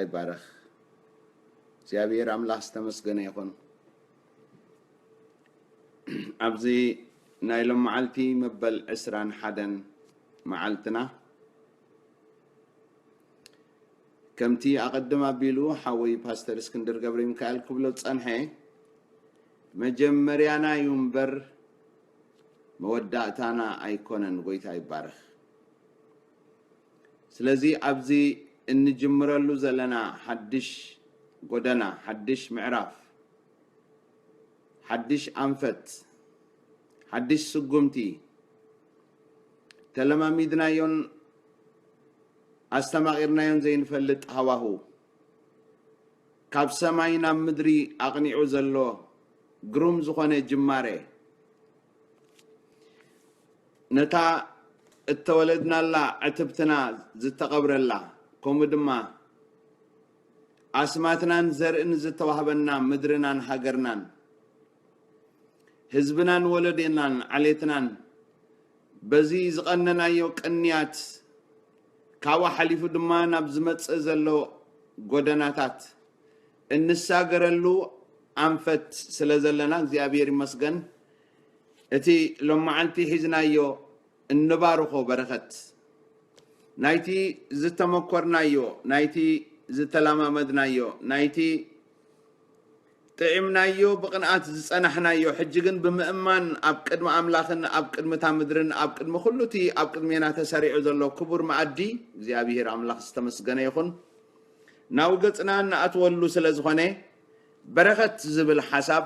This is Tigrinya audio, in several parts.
ይባረኽ። እግዚኣብሔር ኣምላኽ ዝተመስገነ ይኹን። ኣብዚ ናይ ሎም መዓልቲ መበል ዕስራን ሓደን መዓልትና፣ ከምቲ ኣቐድም ኣቢሉ ሓወይ ፓስተር እስክንድር ገብረ ሚካኤል ክብሎ ዝጸንሐ፣ መጀመርያና እዩ እምበር መወዳእታና ኣይኮነን። ጎይታ ይባረኽ። ስለዚ ኣብዚ እንጅምረሉ ዘለና ሓድሽ ጎደና፣ ሓድሽ ምዕራፍ፣ ሓድሽ ኣንፈት፣ ሓድሽ ስጉምቲ ተለማሚድናዮን ኣስተማቒርናዮን ዘይንፈልጥ ሃዋሁ፣ ካብ ሰማይ ናብ ምድሪ ኣቕኒዑ ዘሎ ግሩም ዝኾነ ጅማሬ፣ ነታ እተወለድናላ ዕትብትና ዝተቐብረላ፣ ከምኡ ድማ ኣስማትናን ዘርእን ዝተዋህበና ምድርናን ሃገርናን፣ ህዝብናን ወለዶናን ዓሌትናን፣ በዚ ዝቐነናዮ ቅንያት፣ ካብኡ ሓሊፉ ድማ ናብ ዝመጽእ ዘሎ ጎደናታት እንሳገረሉ ኣንፈት ስለ ዘለና እግዚኣብሔር ይመስገን። እቲ ሎመዓልቲ ሒዝናዮ እንባርኾ በረኸት፣ ናይቲ ዝተመኮርናዮ፣ ናይቲ ዝተለማመድናዮ፣ ናይቲ ጥዒምናዮ ብቕንኣት ዝጸናሕናዮ፣ ሕጂ ግን ብምእማን ኣብ ቅድሚ ኣምላኽን ኣብ ቅድሚ እታ ምድርን ኣብ ቅድሚ ኩሉ እቲ ኣብ ቅድሜና ተሰሪዑ ዘሎ ክቡር መኣዲ እግዚኣብሔር ኣምላኽ ዝተመስገነ ይኹን። ናብኡ ገጽና እንኣትወሉ ስለ ዝኾነ፣ በረኸት ዝብል ሓሳብ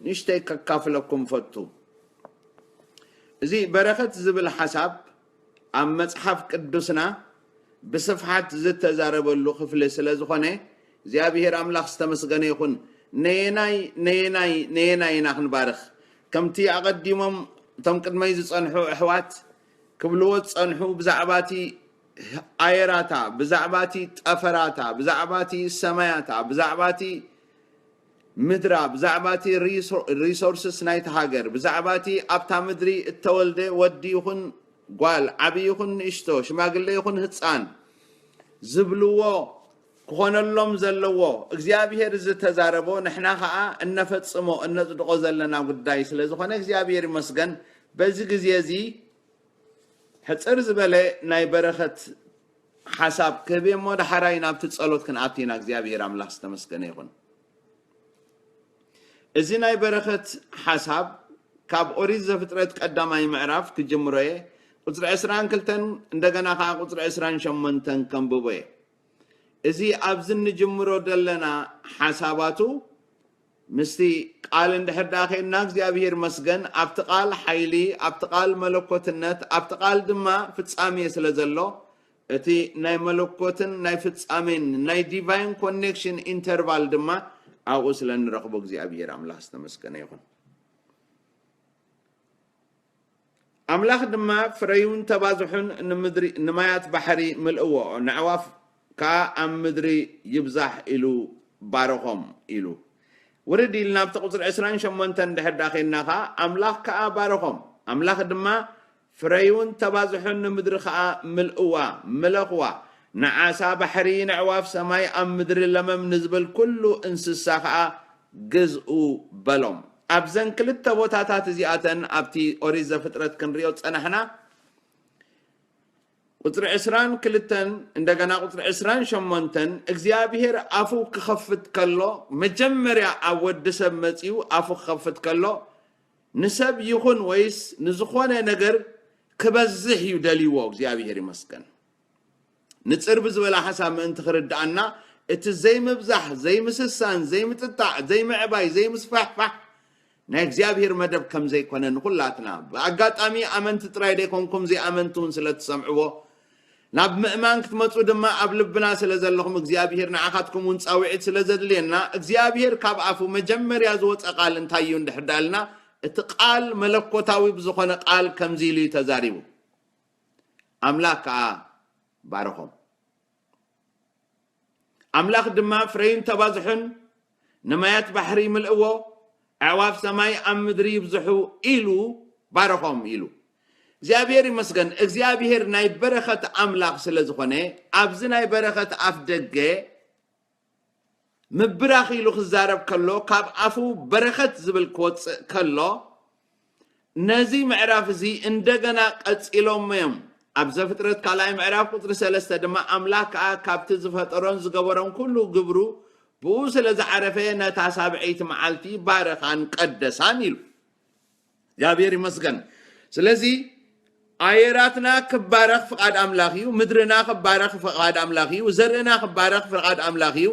ንእሽተይ ከካፍለኩም ፈቱ። እዚ በረኸት ዝብል ሓሳብ ኣብ መጽሓፍ ቅዱስና ብስፍሓት ዝተዛረበሉ ክፍሊ ስለ ዝኾነ፣ እግዚኣብሔር ኣምላኽ ዝተመስገነ ይኹን። ነየናይ፣ ነየናይ፣ ነየናይ ኢና ክንባርኽ? ከምቲ ኣቐዲሞም እቶም ቅድመይ ዝጸንሑ ኣሕዋት ክብልዎ ዝጸንሑ፣ ብዛዕባ እቲ ኣየራታ፣ ብዛዕባ እቲ ጠፈራታ፣ ብዛዕባ እቲ ሰማያታ፣ ብዛዕባ እቲ ምድራ፣ ብዛዕባ እቲ ሪሶ-፣ ሪሶርስስ ናይቲ ሃገር፣ ብዛዕባ እቲ ኣብታ ምድሪ እተወልደ ወዲ ይኹን ጓል፣ ዓቢ ይኹን ንእሽቶ፣ ሽማግለ ይኹን ህጻን ዝብልዎ ክኾነሎም ዘለዎ፣ እግዚኣብሔር ዝተዛረቦ፣ ንሕና ኸኣ እነፈጽሞ፣ እነጽድቖ ዘለና ጉዳይ ስለ ዝኾነ እግዚኣብሔር ይመስገን። በዚ ግዜ እዚ ሕጽር ዝበለ ናይ በረኸት ሓሳብ ክህብ እየ እሞ፣ ዳሕራይ ናብቲ ጸሎት ክንኣቱ ኢና። እግዚኣብሔር ኣምላኽ ዝተመስገነ ይኹን። እዚ ናይ በረኸት ሓሳብ ካብ ኦሪት ዘፍጥረት ቀዳማይ ምዕራፍ ክጅምሮ እየ። ቁጽሪ ዕስራን ክልተን፣ እንደገና ኸዓ ቁጽሪ ዕስራን ሸሞንተን ከንብቦ እየ። እዚ ኣብዚ እንጅምሮ ዘለና ሓሳባቱ ምስቲ ቃል እንድሕር ደኣ ኸድና፣ እግዚኣብሔር ይመስገን፣ ኣብቲ ቃል ሓይሊ፣ ኣብቲ ቃል መለኮትነት፣ ኣብቲ ቃል ድማ ፍጻሜ ስለ ዘሎ፣ እቲ ናይ መለኮትን ናይ ፍጻሜን ናይ ዲቫይን ኮኔክሽን ኢንተርቫል ድማ ኣብኡ ስለ እንረኽቦ እግዚኣብሔር ኣምላኽ ዝተመስገነ ይኹን። ኣምላኽ ድማ፣ "ፍረዩን ተባዝሑን፣ ንምድሪ፣ ንማያት ባሕሪ ምልእዎ፣ ነዕዋፍ ከኣ ኣብ ምድሪ ይብዛሕ" ኢሉ ባረኾም ኢሉ። ውርድ ኢልና ኣብቲ ቁጽሪ ዕስራን ሸሞንተን እንድሕር ደኣ ኬድና ኸኣ፣ ኣምላኽ ከኣ ባረኾም። ኣምላኽ ድማ፣ "ፍረዩን ተባዝሑን፣ ንምድሪ ኸኣ ምልእዋ፣ ምለኽዋ፣ ንዓሳ ባሕሪ፣ ነዕዋፍ ሰማይ፣ ኣብ ምድሪ ለመም ንዝብል ኩሉ እንስሳ ኸኣ ግዝኡ" በሎም። ኣብዘን ክልተ ቦታታት እዚኣተን ኣብቲ ኦሪት ዘፍጥረት ክንሪኦ ዝጸናሕና፣ ቁጽሪ ዕስራን ክልተን፣ እንደገና ቁጽሪ ዕስራን ሸሞንተን፣ እግዚኣብሔር ኣፉ ክኸፍት ከሎ፣ መጀመርያ ኣብ ወዲ ሰብ መጺኡ ኣፉ ክኸፍት ከሎ፣ ንሰብ ይኹን ወይስ ንዝኾነ ነገር ክበዝሕ እዩ ደልይዎ። እግዚኣብሔር ይመስገን። ንጽር ብዝበለ ሓሳብ ምእንቲ ክርድኣና፣ እቲ ዘይምብዛሕ፣ ዘይምስሳን፣ ዘይምጥጣዕ፣ ዘይምዕባይ፣ ዘይምስፋሕፋሕ ናይ እግዚኣብሔር መደብ ከም ዘይኮነ ንኹላትና፣ ብኣጋጣሚ ኣመንቲ ጥራይ ደይኮንኩም ዘይኣመንቲ እውን ስለ ትሰምዕዎ፣ ናብ ምእማን ክትመጹ ድማ ኣብ ልብና ስለ ዘለኹም፣ እግዚኣብሔር ንዓኻትኩም እውን ጻውዒት ስለ ዘድልየና፣ እግዚኣብሔር ካብ ኣፉ መጀመርያ ዝወጸ ቃል እንታይ እዩ እንድሕር ዳልና፣ እቲ ቃል መለኮታዊ ብዝኾነ ቃል ከምዚ ኢሉ እዩ ተዛሪቡ። ኣምላኽ ከኣ ባረኾም። ኣምላኽ ድማ፣ "ፍረዩን ተባዝሑን፣ ንማያት ባሕሪ ይምልእዎ፣ ኣዕዋፍ ሰማይ ኣብ ምድሪ ይብዝሑ" ኢሉ ባረኾም ኢሉ። እግዚኣብሔር ይመስገን። እግዚኣብሔር ናይ በረኸት ኣምላኽ ስለ ዝኾነ፣ ኣብዚ ናይ በረኸት ኣፍ ደገ ምብራኽ ኢሉ ክዛረብ ከሎ፣ ካብ ኣፉ በረኸት ዝብል ክወፅእ ከሎ፣ ነዚ ምዕራፍ እዚ እንደገና ቀፂሎም እዮም። ኣብ ዘፍጥረት ካልኣይ ምዕራፍ ቁፅሪ ሰለስተ ድማ፣ ኣምላኽ ከዓ ካብቲ ዝፈጠሮን ዝገበሮን ኩሉ ግብሩ ብኡ ስለ ዝዓረፈ፣ ነታ ሳብዐይቲ መዓልቲ ባረኻን ቀደሳን ኢሉ። እግዚኣብሔር ይመስገን። ስለዚ ኣየራትና ክባረኽ ፍቓድ ኣምላኽ እዩ፣ ምድርና ክባረኽ ፍቓድ ኣምላኽ እዩ፣ ዘርእና ክባረኽ ፍቓድ ኣምላኽ እዩ፣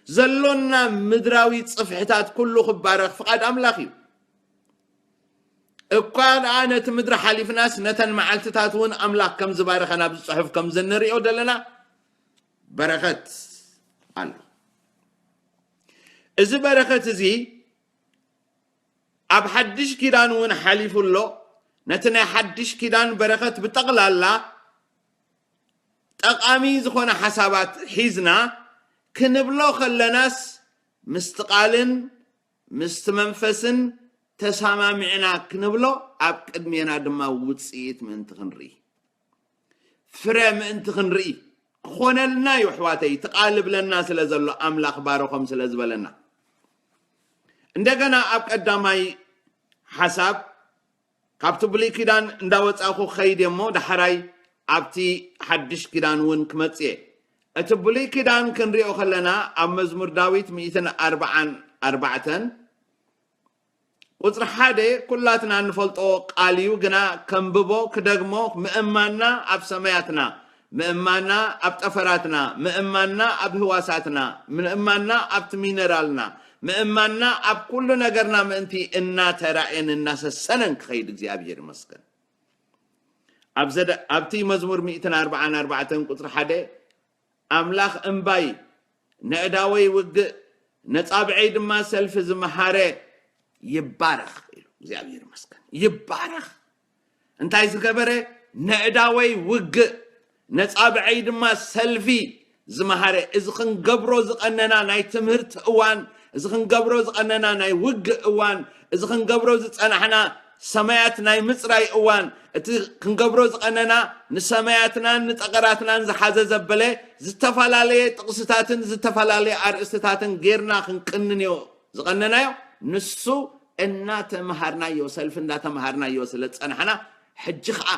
ዘሎና ምድራዊ ጽፍሕታት ኩሉ ክባረኽ ፍቓድ ኣምላኽ እዩ። እኳ ደኣ ነቲ ምድሪ ሓሊፍናስ፣ ነተን መዓልትታት እውን ኣምላኽ ከም ዝባረኸን ኣብዚ ጽሑፍ ከም ዝንሪኦ ዘለና በረኸት ኣሎ። እዚ በረኸት እዚ ኣብ ሓድሽ ኪዳን እውን ሓሊፉ ኣሎ። ነቲ ናይ ሓድሽ ኪዳን በረኸት ብጠቕላላ ጠቓሚ ዝኾነ ሓሳባት ሒዝና ክንብሎ ከለናስ፣ ምስቲ ቃልን ምስቲ መንፈስን ተሰማሚዕና ክንብሎ፣ ኣብ ቅድሜና ድማ ውጽኢት ምእንቲ ክንርኢ፣ ፍረ ምእንቲ ክንርኢ ክኾነልና እዩ። ኣሕዋተይ፣ እቲ ቃል እብለና ስለ ዘሎ፣ ኣምላኽ ባረኾም ስለ ዝበለና። እንደገና ኣብ ቀዳማይ ሓሳብ ካብቲ ብሉይ ኪዳን እንዳወጻእኩ ክኸይድ እየ እሞ፣ ዳሕራይ ኣብቲ ሓድሽ ኪዳን እውን ክመጽእ እየ። እቲ ብሉይ ኪዳን ክንሪኦ ከለና፣ ኣብ መዝሙር ዳዊት ሚእትን ኣርባዓን ኣርባዕተን ቁጽሪ ሓደ ኩላትና እንፈልጦ ቃል እዩ፣ ግና ከንብቦ፣ ክደግሞ፣ ምእማንና ኣብ ሰማያትና፣ ምእማንና ኣብ ጠፈራትና፣ ምእማንና ኣብ ህዋሳትና፣ ምእማንና ኣብቲ ሚነራልና፣ ምእማንና ኣብ ኩሉ ነገርና ምእንቲ እናተራእየን እናሰሰነን ክኸይድ እግዚኣብሔር ይመስገን። ኣብ ዘደ-፣ ኣብቲ መዝሙር ሚእትን ኣርባዓን ኣርባዕተን ቁጽሪ ሓደ፣ ኣምላኽ እምባይ፣ ነእዳወይ ውግእ፣ ነጻብዐይ ድማ ሰልፊ ዝመሃረ ይባረኽ ኢሉ። እግዚኣብሔር ይመስገን። ይባረኽ። እንታይ ዝገበረ? ነእዳወይ ውግእ፣ ነጻብዐይ ድማ ሰልፊ ዝመሃረ። እዚ ክንገብሮ ዝቐነና ናይ ትምህርቲ እዋን፣ እዚ ክንገብሮ ዝቐነና ናይ ውግእ እዋን፣ እዚ ክንገብሮ ዝጸናሕና ሰማያት ናይ ምጽራይ እዋን፣ እቲ ክንገብሮ ዝቐነና ንሰማያትናን ንጠቐራትናን ዝሓዘ ዘበለ ዝተፈላለየ ጥቕስታትን ዝተፈላለየ ኣርእስትታትን ጌርና ክንቅንንዮ ዝቐነናዮ፣ ንሱ እናተምሃርናዮ፣ ሰልፊ እንዳተምሃርናዮ ስለ ዝጸናሕና፣ ሕጂ ኸዓ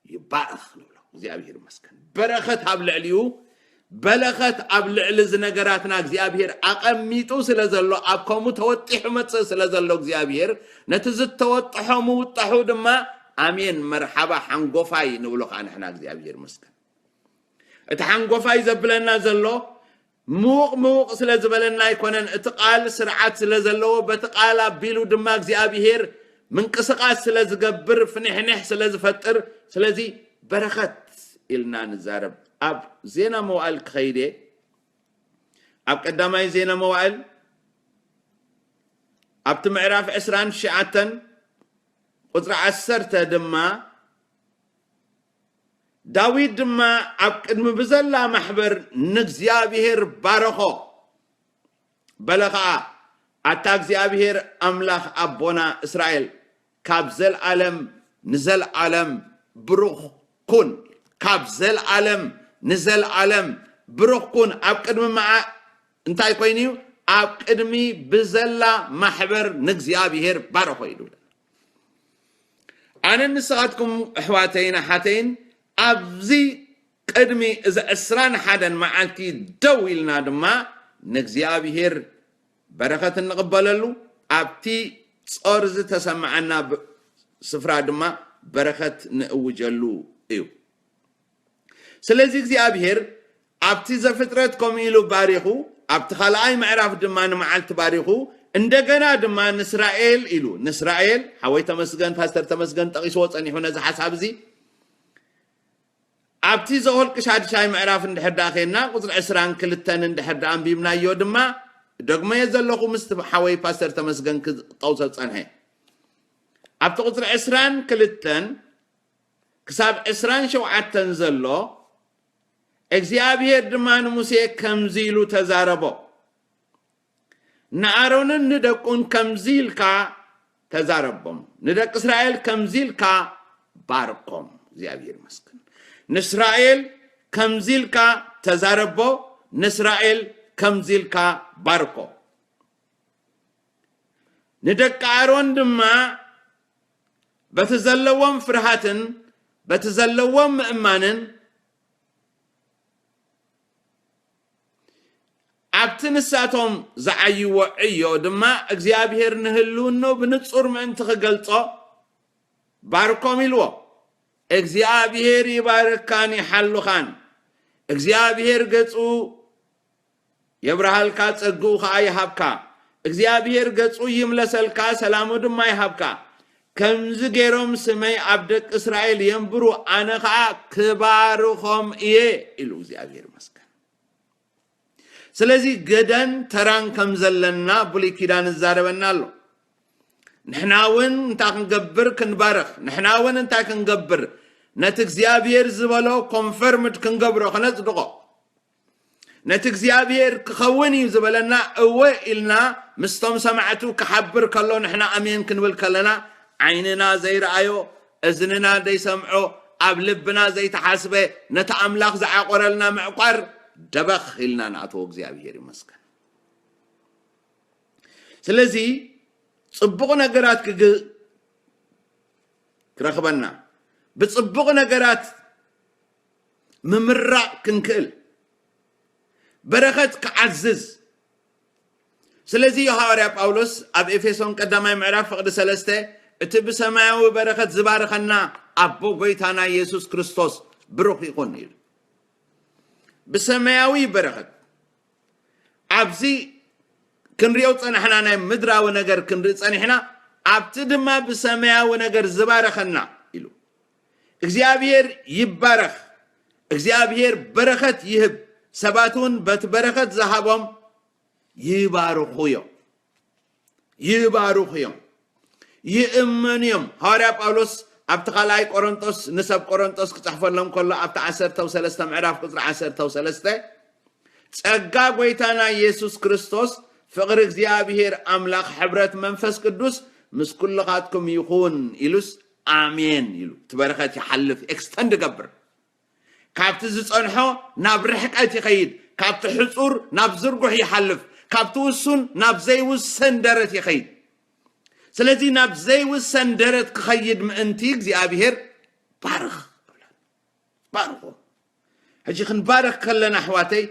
ይባረኽ ንብሎ። እግዚኣብሔር ይመስገን። በረኸት ኣብ ልዕሊኡ፣ በረኸት ኣብ ልዕሊ እዚ ነገራትና እግዚኣብሔር ኣቐሚጡ ስለ ዘሎ፣ ኣብ ከምኡ ተወጢሑ መጽእ ስለ ዘሎ እግዚኣብሔር፣ ነቲ ዝተወጥሖ ምውጣሑ ድማ ኣሜን፣ መርሓባ፣ ሓንጎፋይ ንብሎ ኸዓ ንሕና። እግዚኣብሔር ይመስገን። እቲ ሓንጎፋይ ዘብለና ዘሎ ምውቕ ምውቕ ስለ ዝበለና ኣይኮነን፣ እቲ ቃል ስርዓት ስለ ዘለዎ፣ በቲ ቃል ኣቢሉ ድማ እግዚኣብሔር ምንቅስቓስ ስለ ዝገብር፣ ፍንሕንሕ ስለ ዝፈጥር፣ ስለዚ በረኸት ኢልና ንዛረብ። ኣብ ዜና መዋእል ክኸይድ እየ። ኣብ ቀዳማይ ዜና መዋእል፣ ኣብቲ ምዕራፍ ዕስራን ትሽዓተን ቁጽሪ ዓሰርተ ድማ፣ ዳዊት ድማ ኣብ ቅድሚ ብዘላ ማሕበር ንእግዚኣብሔር ባረኾ። በለ ኸዓ፣ ኣታ እግዚኣብሔር ኣምላኽ ኣቦና እስራኤል፣ ካብ ዘልኣለም ንዘልኣለም ብሩኽ ኩን። ካብ ዘልኣለም ንዘልኣለም ብሩኽ ኩን። ኣብ ቅድሚ መዓ-፣ እንታይ ኮይኑ እዩ? ኣብ ቅድሚ ብዘላ ማሕበር ንእግዚኣብሔር ባረኾ እዩ ዝብል። ኣነን ንስኻትኩም ኣሕዋተይን ኣሓተይን ኣብዚ ቅድሚ እዚ ዕስራን ሓደን መዓልቲ ደው ኢልና ድማ ንእግዚኣብሔር በረኸት እንቕበለሉ፣ ኣብቲ ጾር ዝተሰምዓና ብ-፣ ስፍራ ድማ በረኸት ንእውጀሉ እዩ። ስለዚ እግዚኣብሔር ኣብቲ ዘፍጥረት ከምኡ ኢሉ ባሪኹ፣ ኣብቲ ካልኣይ ምዕራፍ ድማ ንመዓልቲ ባሪኹ፣ እንደገና ድማ ንእስራኤል ኢሉ፣ ንእስራኤል፣ ሓወይ ተመስገን፣ ፓስተር ተመስገን ጠቒስዎ ጸኒሑ ነዚ ሓሳብ እዚ። ኣብቲ ዘኍልቍ ሻድሻይ ምዕራፍ እንድሕር ደኣ ኼንና፣ ቁጽሪ ዕስራን ክልተን እንድሕር ደኣ ኣንቢብናዮ ድማ፣ ደግመዮ ዘለኹ ምስቲ ሓወይ ፓስተር ተመስገን ክጠቕሶ ዝጸንሐ። ኣብቲ ቁጽሪ ዕስራን ክልተን ክሳብ ዕስራን ሸውዓተን ዘሎ፣ እግዚኣብሔር ድማ ንሙሴ ከምዚ ኢሉ ተዛረቦ። ንኣሮንን ንደቁን ከምዚ ኢልካ ተዛረቦም፣ ንደቂ እስራኤል ከምዚ ኢልካ ባርኮም። እግዚኣብሔር ይመስገን። ንእስራኤል ከምዚ ኢልካ ተዛረቦ፣ ንእስራኤል ከምዚ ኢልካ ባርኮ። ንደቂ ኣሮን ድማ በቲ ዘለዎም ፍርሃትን በቲ ዘለዎም ምእማንን ኣብቲ ንሳቶም ዝዓይዎ ዕዮ ድማ እግዚኣብሔር ንህልውናኡ ብንጹር ምእንቲ ክገልጾ ባርኮም ኢልዎ። እግዚኣብሔር ይባርካን ይሓሉኻን። እግዚኣብሔር ገጹ የብርሃልካ፣ ጸግኡ ኸኣ ይሃብካ። እግዚኣብሔር ገጹ ይምለሰልካ፣ ሰላሙ ድማ ይሃብካ። ከምዚ ገይሮም ስመይ ኣብ ደቂ እስራኤል የንብሩ፣ ኣነ ኸኣ ክባርኾም እየ ኢሉ እግዚኣብሔር ይመስገን። ስለዚ ግደን ተራን ከም ዘለና ብሉይ ኪዳን ይዛረበና ኣሎ። ንሕና እውን እንታይ ክንገብር ክንባረኽ፣ ንሕና እውን እንታይ ክንገብር ነቲ እግዚኣብሔር ዝበሎ ኮንፈርምድ ክንገብሮ ክነጽድቖ ነቲ እግዚኣብሔር ክኸውን እዩ ዝበለና እወ ኢልና ምስቶም ሰማዕቱ ክሓብር ከሎ ንሕና ኣሜን ክንብል ከለና ዓይንና ዘይረኣዮ እዝንና ዘይሰምዖ ኣብ ልብና ዘይተሓስበ ነቲ ኣምላኽ ዝዓቆረልና ምዕቋር ደበኽ ኢልና ንኣትዎ እግዚኣብሔር ይመስገን። ስለዚ ጽቡቕ ነገራት ክግ- ክረኽበና ብጽቡቕ ነገራት ምምራቕ ክንክእል በረኸት ክዓዝዝ። ስለዚ እዩ ሃዋርያ ጳውሎስ ኣብ ኤፌሶን ቀዳማይ ምዕራፍ ፍቕዲ ሰለስተ እቲ ብሰማያዊ በረኸት ዝባርኸና ኣቦ ጎይታና ኢየሱስ ክርስቶስ ብሩኽ ይኹን ኢሉ። ብሰማያዊ በረኸት ኣብዚ ክንሪኦ ዝጸናሕና ናይ ምድራዊ ነገር ክንርኢ ጸኒሕና ኣብቲ ድማ ብሰማያዊ ነገር ዝባረኸና ኢሉ እግዚኣብሔር ይባረኽ። እግዚኣብሔር በረኸት ይህብ፣ ሰባት እውን በቲ በረኸት ዝሃቦም ይባርኹ እዮም። ይባርኹ እዮም። ይእመኑ እዮም። ሃዋርያ ጳውሎስ ኣብቲ ካልኣይ ቆሮንጦስ ንሰብ ቆሮንጦስ ክጽሕፈሎም ከሎ ኣብቲ ዓሰርተው ሰለስተ ምዕራፍ ቁፅሪ ዓሰርተው ሰለስተ ጸጋ ጎይታና ኢየሱስ ክርስቶስ ፍቕሪ እግዚኣብሔር ኣምላኽ ሕብረት መንፈስ ቅዱስ ምስ ኩልኻትኩም ይኹን ኢሉስ ኣሜን ኢሉ እቲ በረኸት ይሓልፍ ኤክስተንድ ገብር ካብቲ ዝጸንሖ ናብ ርሕቀት ይኸይድ፣ ካብቲ ሕጹር ናብ ዝርጉሕ ይሓልፍ፣ ካብቲ ውሱን ናብ ዘይውሰን ደረት ይኸይድ። ስለዚ ናብ ዘይውሰን ደረት ክኸይድ ምእንቲ እግዚኣብሔር ባርኽ ባርኹ። ሕጂ ክንባረኽ ከለና ኣሕዋተይ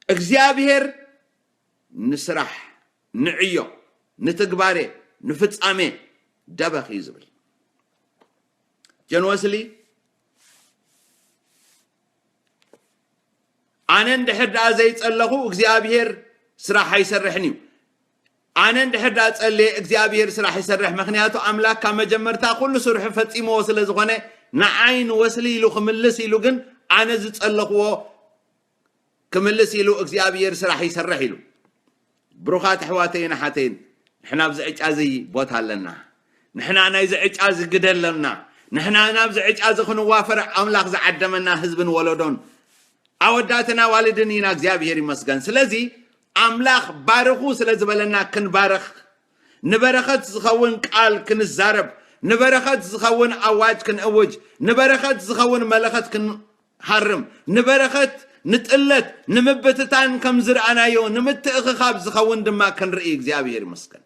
እግዚኣብሔር ንስራሕ ንዕዮ ንትግባሬ ንፍጻሜ ደበኽ እዩ ዝብል። ጆን ወስሊ ኣነ እንድሕር ደኣ ዘይጸለኹ እግዚኣብሔር ስራሕ ኣይሰርሕን እዩ። ኣነ እንድሕር ደኣ ጸልየ እግዚኣብሔር ስራሕ ይሰርሕ፣ ምኽንያቱ ኣምላክ ካብ መጀመርታ ኩሉ ስርሑ ፈጺምዎ ስለ ዝኾነ ንዓይ ንወስሊ ኢሉ ክምልስ ኢሉ ግን ኣነ ዝጸለኽዎ ክምልስ ኢሉ እግዚኣብሔር ስራሕ ይሰርሕ ኢሉ። ብሩኻት ኣሕዋተይን ኣሓተይን ንሕና ኣብዚ ዕጫ እዚ ቦታ ኣለና። ንሕና ናይዚ ዕጫ እዚ ግደ ኣለና። ንሕና ናብዚ ዕጫ እዚ ክንዋፈር ኣምላኽ ዝዓደመና ህዝብን ወለዶን ኣወዳትን ኣዋልድን ኢና እግዚኣብሔር ይመስገን። ስለዚ ኣምላኽ ባርኹ ስለ ዝበለና ክንባርኽ ንበረኸት ዝኸውን ቃል ክንዛረብ ንበረኸት ዝኸውን ኣዋጅ ክንእውጅ ንበረኸት ዝኸውን መለኸት ክን ሃርም ንበረኸት ንጥለት ንምብትታን ከም ዝረኣናዮ ንምትእኽኻብ ዝኸውን ድማ ክንርኢ እግዚኣብሔር ይመስገን።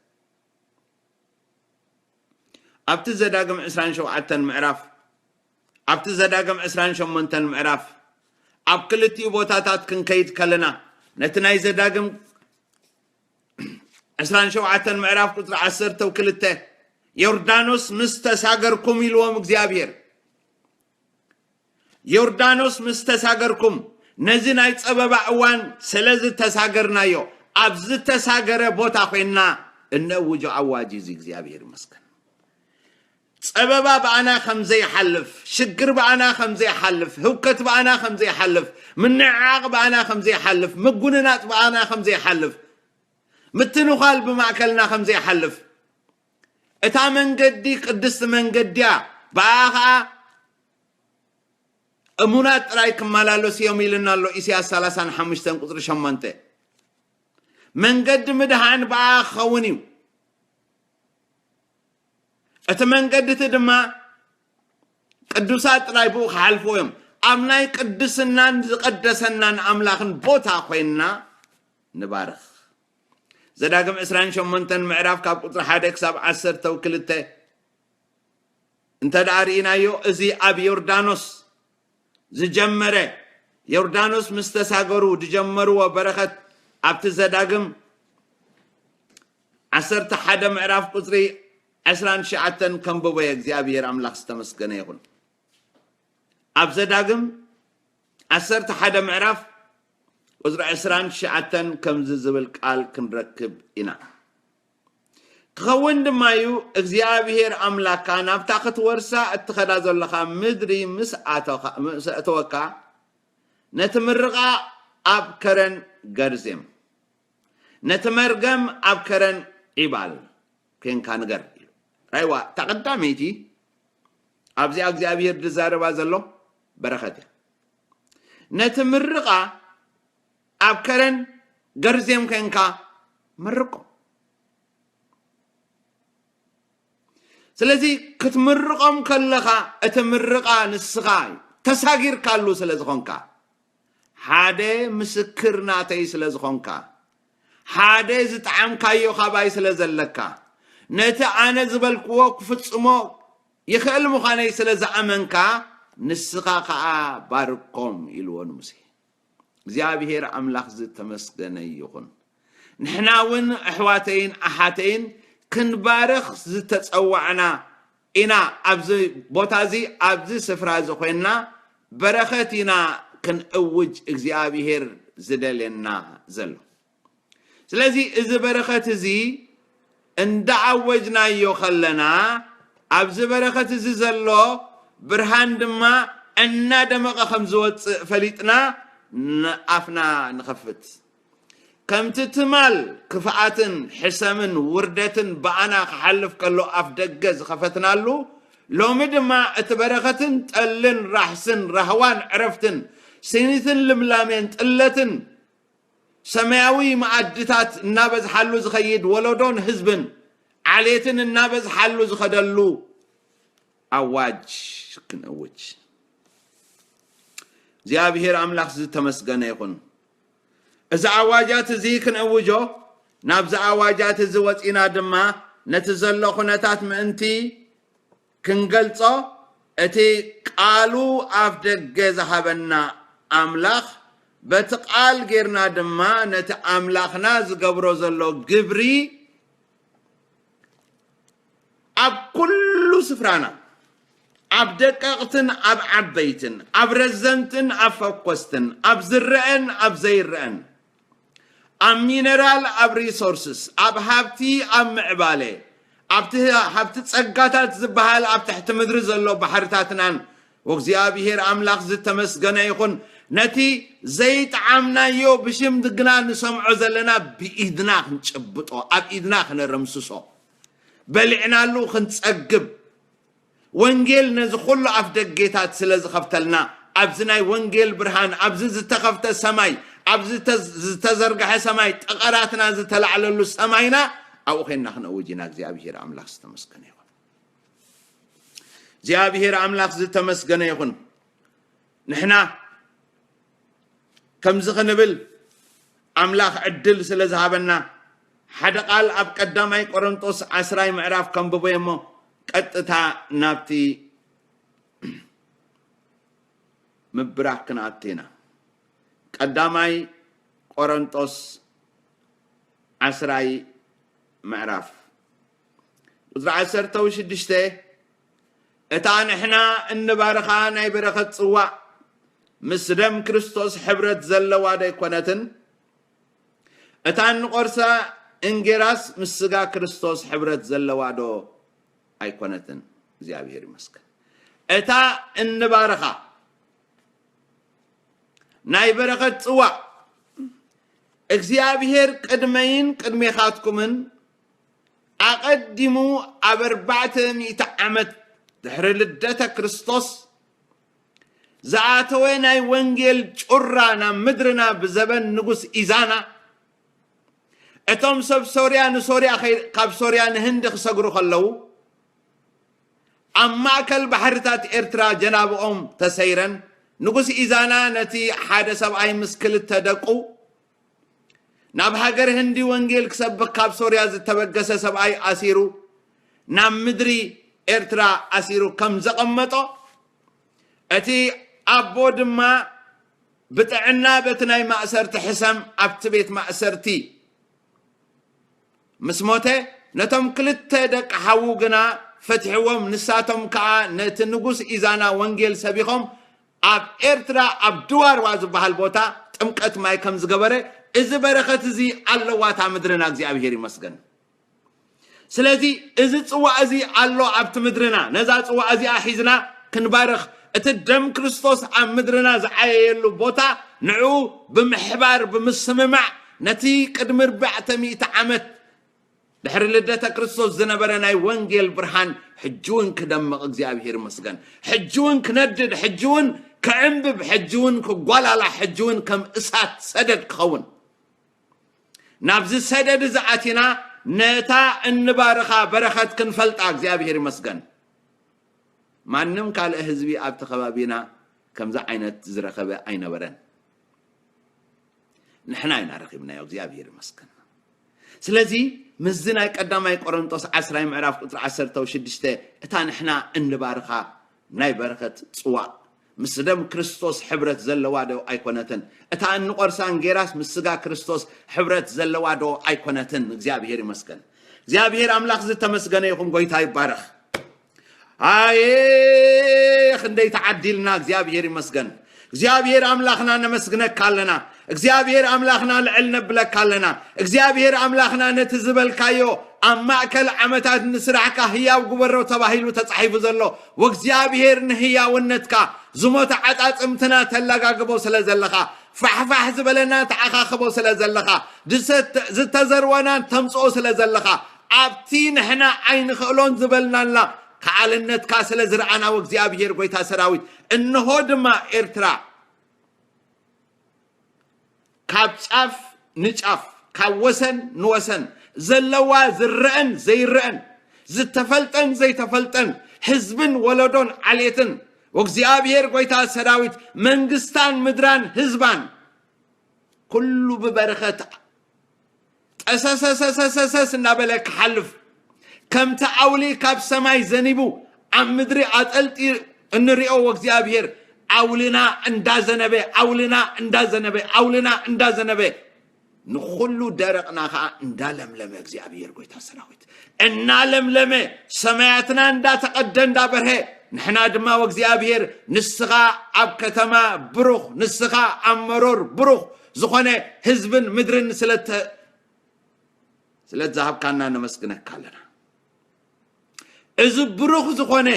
ኣብቲ ዘዳግም ዕስራን ሸውዓተን ምዕራፍ ኣብቲ ዘዳግም ዕስራን ሸሞንተን ምዕራፍ ኣብ ክልቲኡ ቦታታት ክንከይድ ከለና ነቲ ናይ ዘዳግም ዕስራን ሸውዓተን ምዕራፍ ቁፅሪ ዓሰርተው ክልተ ዮርዳኖስ ምስ ተሳገርኩም ኢልዎም እግዚኣብሔር ዮርዳኖስ ምስ ተሳገርኩም ነዚ ናይ ጸበባ እዋን ስለ ዝተሳገርናዮ ኣብ ዝተሳገረ ቦታ ኮይንና እነውጆ ኣዋጅ እዚ እግዚኣብሔር ይመስገን። ጸበባ ብኣና ከም ዘይሓልፍ ሽግር ብኣና ከም ዘይሓልፍ ህውከት ብኣና ከም ዘይሓልፍ ምንዕዓቕ ብኣና ከም ዘይሓልፍ ምጉንናጽ ብኣና ከም ዘይሓልፍ ምትንዃል ብማእከልና ከም ዘይሓልፍ እታ መንገዲ ቅድስቲ መንገዲ እያ ብኣኣ ኸዓ እሙናት ጥራይ ክመላለሱ እዮም ኢልና ኣሎ ኢሳያስ ሰላሳን ሓሙሽተን ቁፅሪ ሸሞንተ መንገዲ ምድሓን ብኣ ክኸውን እዩ እቲ መንገዲ እቲ ድማ ቅዱሳት ጥራይ ብኡ ክሓልፉ እዮም ኣብ ናይ ቅድስናን ዝቐደሰናን ኣምላኽን ቦታ ኮይንና ንባርኽ። ዘዳግም ዕስራን ሸሞንተን ምዕራፍ ካብ ቁጽሪ ሓደ ክሳብ ዓሰርተ ክልተ እንተ ደኣ ርኢናዮ፣ እዚ ኣብ ዮርዳኖስ ዝጀመረ፣ ዮርዳኖስ ምስ ተሳገሩ ዝጀመርዎ በረኸት፣ ኣብቲ ዘዳግም ዓሰርተ ሓደ ምዕራፍ ቁጽሪ ዕስራን ትሽዓተን ከንብቦ እየ። እግዚኣብሔር ኣምላኽ ዝተመስገነ ይኹን። ኣብ ዘዳግም ዓሰርተ ሓደ ምዕራፍ ቁጽሪ ዕስራን ትሽዓተን ከምዚ ዝብል ቃል ክንረክብ ኢና። ክኸውን ድማ እዩ፣ እግዚኣብሔር ኣምላካ ናብታ ክትወርሳ እትኸዳ ዘለኻ ምድሪ ምስ ኣተኻ-፣ ምስ ኣእተወካ፣ ነቲ ምርቓ ኣብ ከረን ገርዜም፣ ነቲ መርገም ኣብ ከረን ዒባል ኬንካ ንገር ኢሉ። ራይዋ፣ እታ ቀዳመይቲ ኣብዚኣ እግዚኣብሔር ዝዛረባ ዘሎ በረኸት እያ። ነቲ ምርቓ ኣብ ከረን ገርዜም ኬንካ መርቆ። ስለዚ ክትምርቖም ከለኻ እቲ ምርቓ ንስኻ እዩ፣ ተሳጊርካሉ ስለ ዝኾንካ፣ ሓደ ምስክር ናተይ ስለ ዝኾንካ፣ ሓደ ዝጠዓምካዮ ካባይ ስለ ዘለካ፣ ነቲ ኣነ ዝበልክዎ ክፍጽሞ ይኽእል ምዃነይ ስለ ዝኣመንካ፣ ንስኻ ኸኣ ባርኮም ኢልዎ ንሙሴ። እግዚኣብሔር ኣምላኽ ዝተመስገነ ይኹን። ንሕና እውን ኣሕዋተይን ኣሓተይን ክንባርኽ ዝተጸዋዕና ኢና። ኣብዚ ቦታ እዚ፣ ኣብዚ ስፍራ እዚ ኮይንና በረኸት ኢና ክንእውጅ እግዚኣብሔር ዝደልየና ዘሎ። ስለዚ እዚ በረኸት እዚ እንዳኣወጅናዮ ከለና፣ ኣብዚ በረኸት እዚ ዘሎ ብርሃን ድማ እናደመቐ ከም ዝወጽእ ፈሊጥና ንኣፍና ንኸፍት። ከምቲ ትማል ክፍኣትን ሕሰምን ውርደትን ብኣና ክሓልፍ ከሎ ኣፍ ደገ ዝኸፈትናሉ፣ ሎሚ ድማ እቲ በረኸትን ጠልን ራሕስን ራህዋን ዕረፍትን ስኒትን ልምላሜን ጥለትን ሰማያዊ መኣድታት እናበዝሓሉ ዝኸይድ ወለዶን ህዝብን ዓሌትን እናበዝሓሉ ዝኸደሉ ኣዋጅ ክንእውጅ። እግዚኣብሔር ኣምላኽ ዝተመስገነ ይኹን። እዚ ኣዋጃት እዚ ክንእውጆ፣ ናብዚ ኣዋጃት እዚ ወጺና ድማ ነቲ ዘሎ ኩነታት ምእንቲ ክንገልጾ፣ እቲ ቃሉ ኣፍ ደገ ዝሃበና ኣምላኽ፣ በቲ ቃል ጌርና ድማ ነቲ ኣምላኽና ዝገብሮ ዘሎ ግብሪ ኣብ ኩሉ ስፍራና፣ ኣብ ደቀቕትን ኣብ ዓበይትን፣ ኣብ ረዘንትን ኣብ ፈኮስትን፣ ኣብ ዝረአን ኣብ ዘይረአን፣ ኣብ ሚነራል፣ ኣብ ሪሶርስስ፣ ኣብ ሃብቲ፣ ኣብ ምዕባለ፣ ኣብቲ ሃብቲ ጸጋታት ዝበሃል ኣብ ትሕቲ ምድሪ ዘሎ ባሕርታትናን፣ ወእግዚኣብሔር ኣምላኽ ዝተመስገነ ይኹን። ነቲ ዘይጠዓምናዮ ብሽም ግና ንሰምዖ ዘለና ብኢድና ክንጭብጦ፣ ኣብ ኢድና ክነረምስሶ፣ በሊዕናሉ ክንጸግብ፣ ወንጌል ነዚ ኩሉ ኣፍ ደጌታት ስለ ዝኸፍተልና፣ ኣብዚ ናይ ወንጌል ብርሃን፣ ኣብዚ ዝተኸፍተ ሰማይ፣ ኣብዚ ዝተ-፣ ዝተዘርግሐ ሰማይ፣ ጠቐራትና ዝተላዕለሉ ሰማይና፣ ኣብኡ ኼንና ክነውጅ ኢና። እግዚኣብሔር ኣምላኽ ዝተመስገነ ይኹን። እግዚኣብሔር ኣምላኽ ዝተመስገነ ይኹን። ንሕና ከምዚ ክንብል ኣምላኽ ዕድል ስለ ዝሃበና፣ ሓደ ቃል ኣብ ቀዳማይ ቆሮንጦስ ዓስራይ ምዕራፍ ከንብቦ እየ እሞ፣ ቀጥታ ናብቲ ምብራኽ ክንኣቱ ኢና። ቀዳማይ ቆሮንጦስ ዓስራይ ምዕራፍ ቁጽሪ ዓሰርተ ሽዱሽተ፣ እታ ንሕና እንባርኻ ናይ በረኸት ጽዋእ ምስ ደም ክርስቶስ ሕብረት ዘለዋ ዶ ኣይኮነትን? እታ እንቆርሳ እንጌራስ ምስ ስጋ ክርስቶስ ሕብረት ዘለዋ ዶ ኣይኮነትን? እግዚኣብሔር ይመስገን። እታ እንባርኻ ናይ በረኸት ጽዋእ፣ እግዚኣብሔር ቅድመይን ቅድሜኻትኩምን ኣቐዲሙ ኣብ ኣርባዕተ ሚእቲ ዓመት ድሕሪ ልደተ ክርስቶስ ዝኣተወ ናይ ወንጌል ጩራ ናብ ምድርና ብዘበን ንጉስ ኢዛና፣ እቶም ሰብ ሶርያ ንሶርያ ከይ-፣ ካብ ሶርያ ንህንዲ ክሰግሩ ከለዉ፣ ኣብ ማእከል ባሕርታት ኤርትራ ጀላብኦም ተሰይረን ንጉስ ኢዛና ነቲ ሓደ ሰብኣይ ምስ ክልተ ደቁ ናብ ሃገር ህንዲ ወንጌል ክሰብኽ ካብ ሶርያ ዝተበገሰ ሰብኣይ ኣሲሩ፣ ናብ ምድሪ ኤርትራ ኣሲሩ ከም ዘቐመጦ፣ እቲ ኣቦ ድማ ብጥዕና በቲ ናይ ማእሰርቲ ሕሰም ኣብቲ ቤት ማእሰርቲ ምስ ሞተ፣ ነቶም ክልተ ደቂ ሓዉ ግና ፈትሕዎም። ንሳቶም ከኣ ነቲ ንጉስ ኢዛና ወንጌል ሰቢኾም፣ ኣብ ኤርትራ ኣብ ድዋርዋ ዝበሃል ቦታ ጥምቀት ማይ ከም ዝገበረ፣ እዚ በረኸት እዚ ኣለዋ እታ ምድርና። እግዚኣብሔር ይመስገን። ስለዚ እዚ ጽዋእ እዚ ኣሎ ኣብቲ ምድርና። ነዛ ጽዋእ እዚኣ ሒዝና ክንባርኽ፣ እቲ ደም ክርስቶስ ኣብ ምድርና ዝዓየየሉ ቦታ፣ ንዕኡ ብምሕባር፣ ብምስምማዕ፣ ነቲ ቅድሚ ኣርባዕተ ሚእቲ ዓመት ድሕሪ ልደተ ክርስቶስ ዝነበረ ናይ ወንጌል ብርሃን ሕጂ እውን ክደምቕ እግዚኣብሔር ይመስገን። ሕጂ እውን ክነድድ፣ ሕጂ እውን ክዕንብብ፣ ሕጂ እውን ክጓላላሕ፣ ሕጂ እውን ከም እሳት ሰደድ ክኸውን፣ ናብዚ ሰደድ እዚ ኣቲና ነታ እንባርኻ በረኸት ክንፈልጣ እግዚኣብሔር ይመስገን። ማንም ካልእ ህዝቢ ኣብቲ ከባቢና ከምዚ ዓይነት ዝረኸበ ኣይነበረን። ንሕና ኢና ረኺብናዮ፣ እግዚኣብሔር ይመስገን። ስለዚ ምስዚ ናይ ቀዳማይ ቆሮንጦስ ዓስራይ ምዕራፍ ቁጽሪ ዓሰርተ ሽዱሽተ፣ እታ ንሕና እንባርኻ ናይ በረኸት ጽዋእ ምስ ደም ክርስቶስ ሕብረት ዘለዋ ዶ ኣይኮነትን? እታ እንቆርሳ እንጌራስ ምስ ስጋ ክርስቶስ ሕብረት ዘለዋ ዶ ኣይኮነትን? እግዚኣብሔር ይመስገን። እግዚኣብሔር ኣምላኽ ዝተመስገነ ይኹን፣ ጎይታ ይባረኽ። ኣየ ክንደይ ተዓዲልና፣ እግዚኣብሔር ይመስገን። እግዚኣብሔር ኣምላኽና ነመስግነካ ኣለና። እግዚኣብሔር ኣምላኽና ልዕል ነብለካ ኣለና። እግዚኣብሔር ኣምላኽና ነቲ ዝበልካዮ ኣብ ማእከል ዓመታት ንስራሕካ ህያው ግበሮ ተባሂሉ ተጻሒፉ ዘሎ፣ ወእግዚኣብሔር ንህያውነትካ ዝሞተ ዓጻጽምትና ተለጋግቦ ስለ ዘለኻ፣ ፋሕፋሕ ዝበለና ተዓኻኽቦ ስለ ዘለኻ፣ ዝሰተ-፣ ዝተዘርወና ተምጽኦ ስለ ዘለኻ፣ ኣብቲ ንሕና ኣይንኽእሎን ዝበልናላ ከኣልነትካ ስለ ዝረኣና፣ ወእግዚኣብሔር ጎይታ ሰራዊት፣ እንሆ ድማ ኤርትራ ካብ ጫፍ ንጫፍ፣ ካብ ወሰን ንወሰን ዘለዋ ዝረአን ዘይረአን፣ ዝተፈልጠን ዘይተፈልጠን፣ ህዝብን ወለዶን ዓሌትን፣ ወእግዚኣብሔር ጎይታ ሰራዊት መንግስታን ምድራን ህዝባን፣ ኩሉ ብበረኸት ጠሰሰሰሰሰስ እናበለ ክሓልፍ፣ ከምቲ ኣውሊ ካብ ሰማይ ዘኒቡ ኣብ ምድሪ ኣጠልጢ እንሪኦ፣ ወእግዚኣብሔር ኣውልና እንዳዘነበ፣ ኣውልና እንዳዘነበ፣ ኣውልና እንዳዘነበ፣ ንኹሉ ደረቕና ኸዓ እንዳለምለመ፣ እግዚኣብሔር ጎይታ ሰራዊት እናለምለመ፣ ሰማያትና እንዳተቐደ እንዳበርሀ፣ ንሕና ድማ ወእግዚኣብሔር ንስኻ ኣብ ከተማ ብሩኽ፣ ንስኻ ኣብ መሮር ብሩኽ ዝኾነ ህዝብን ምድርን ስለተ-፣ ስለ ዝሃብካና ነመስግነካ ኣለና። እዚ ብሩኽ ዝኾነ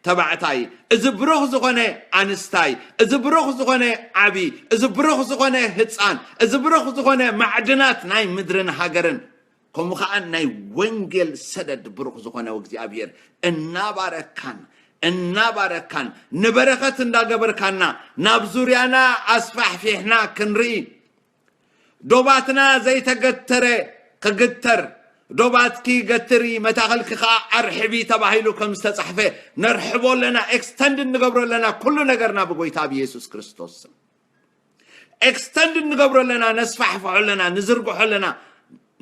ተባዕታይ፣ እዚ ብሩኽ ዝኾነ ኣንስታይ፣ እዚ ብሩኽ ዝኾነ ዓቢ፣ እዚ ብሩኽ ዝኾነ ህጻን፣ እዚ ብሩኽ ዝኾነ ማዕድናት ናይ ምድርን ሃገርን፣ ከምኡ ኸኣ ናይ ወንጌል ሰደድ ብሩኽ ዝኾነ እግዚኣብሔር እናባረካን፣ እናባረካን፣ ንበረኸት እንዳገበርካና፣ ናብ ዙርያና ኣስፋሕፊሕና ክንርኢ፣ ዶባትና ዘይተገተረ ክግተር፣ ዶባትኪ ገትሪ፣ መታኽልኪ ኸኣ ኣርሕቢ ተባሂሉ ከም ዝተጻሕፈ ነርሕቦ ኣለና፣ ኤክስተንድ እንገብሮ ኣለና ኩሉ ነገርና ብጎይታ ብየሱስ ክርስቶስ ስም። ኤክስተንድ እንገብሮ ኣለና፣ ነስፋሕፍሖ ኣለና፣ ንዝርግሖ ኣለና፣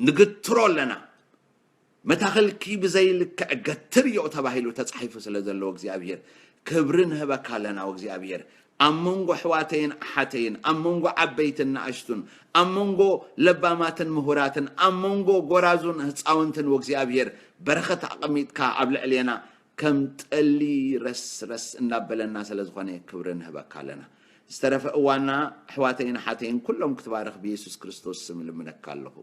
ንግትሮ ኣለና። መታኽልኪ ብዘይልክዕ ገትርዮ ተባሂሉ ተጻሒፉ ስለ ዘሎ፣ እግዚኣብሔር ክብሪ ንህበካ ኣለና። እግዚኣብሔር ኣብ መንጎ ኣሕዋተይን ኣሓተይን፣ ኣብ መንጎ ዓበይትን ንኣሽቱን፣ ኣብ መንጎ ለባማትን ምሁራትን፣ ኣብ መንጎ ጎራዙን ህፃውንትን፣ ወእግዚኣብሔር በረኸት ኣቐሚጥካ ኣብ ልዕሌና ከም ጠሊ ረስረስ እናበለና ስለ ዝኾነ ክብሪ ንህበካ ኣለና። ዝተረፈ እዋንና ኣሕዋተይን ኣሓተይን ኩሎም ክትባርኽ ብየሱስ ክርስቶስ ስም እልምነካ ኣለኹ።